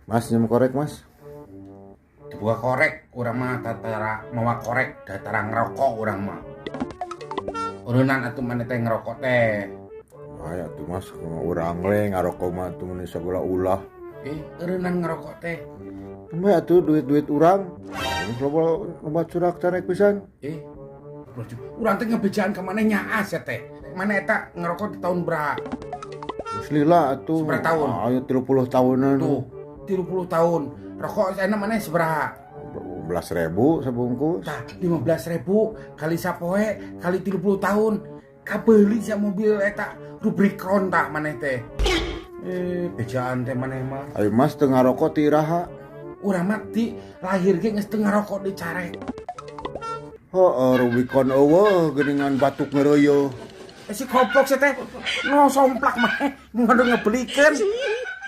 Mas, nyeum korek, Mas. Dibuka korek, urang mah tatara mawa korek, datara ngerokok urang mah. Urunan atuh maneh teh ngerokok teh. Aya tuh, Mas, urang le ngarokok mah tuh mun sagala ulah. Eh, eureunnan ngerokok teh. Emang atuh duit-duit urang. Loba loba curak carek pisan. Eh, urang teh ngebejaan ka maneh nyaas ya teh. Maneh eta ngerokok di tahun berapa? Geus lila atuh. Sabaraha tahun? Ayo 30 tahunan. Tuh, 30 tahun. Rokok enak maneh sabaraha? 15 ribu sebungkus. Tah, 15 ribu kali sapoe kali 30 tahun. Kabeli sia mobil eta Rubicon tah maneh teh. Eh, bejaan teh maneh mah. Ayo, Mas, teu ngarokok ti iraha? Urang mah ti lahir ge geus teu ngarokok dicarek. Heeh, Rubicon euweuh geuningan batuk ngeureuyeuh. Eh, si goblok sia teh no somplak mah ngono ngebelikeun.